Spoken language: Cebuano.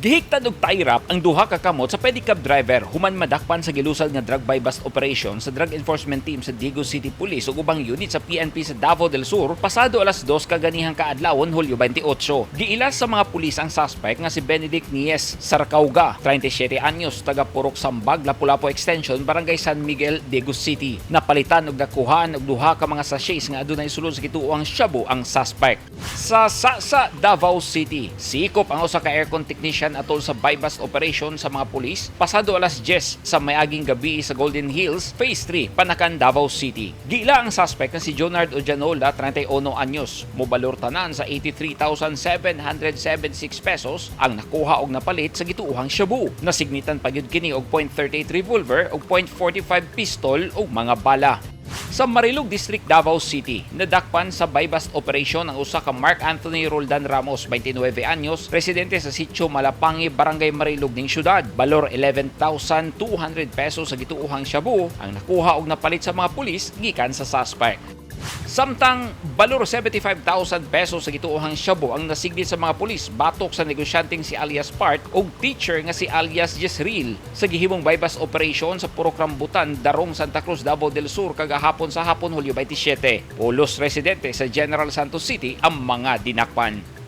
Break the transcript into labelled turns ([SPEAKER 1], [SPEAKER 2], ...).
[SPEAKER 1] Gihiktan og tie wrap ang duha ka kamot sa pedicab driver human madakpan sa gilusad nga drug buy bust operation sa Drug Enforcement Team sa Digos City Police ug ubang unit sa PNP sa Davao del Sur pasado alas 2 kaganihang kaadlawon, Hulyo 28. Giilas sa mga pulis ang suspect nga si Benedict Nies Sarcauga, 37 anyos, taga Purok Sambag, Lapu-Lapu Extension, Barangay San Miguel, Digos City. Napalitan og nakuhaan og duha ka mga sachets nga adunay sulod sa gituohang shabu ang suspect. Sa Sasa, Davao City, sikop ang usa ka aircon technician atol sa buy-bust operation sa mga pulis pasado alas 10 sa mayaging gabi sa Golden Hills, Phase 3, Panacan, Davao City. Giila ang suspect na si Jonard Ojanola, 31 anyos. Mobalor tanan sa 83,776 pesos ang nakuha og napalit sa gituohang shabu. Nasignitan pa gyud kini og .38 revolver ug .45 pistol ug mga bala. Sa Marilog District, Davao City, nadakpan sa buy-bust operation ang usa ka Mark Anthony Roldan Ramos, 29 anyos, residente sa Sitio Malapangi, Barangay Marilog ning syudad. Balor 11,200 pesos sa gituohang shabu ang nakuha og napalit sa mga pulis gikan sa suspect. Samtang balor 75,000 pesos sa gituohang shabu ang nasignit sa mga pulis batok sa negosyanteng si alias Part ug teacher nga si alias Jezreel sa gihimong buy-bust operation sa Purok Rambutan, Darong, Santa Cruz, Davao del Sur kagahapon sa hapon, Hulyo 27. Pulos residente sa General Santos City ang mga dinakpan.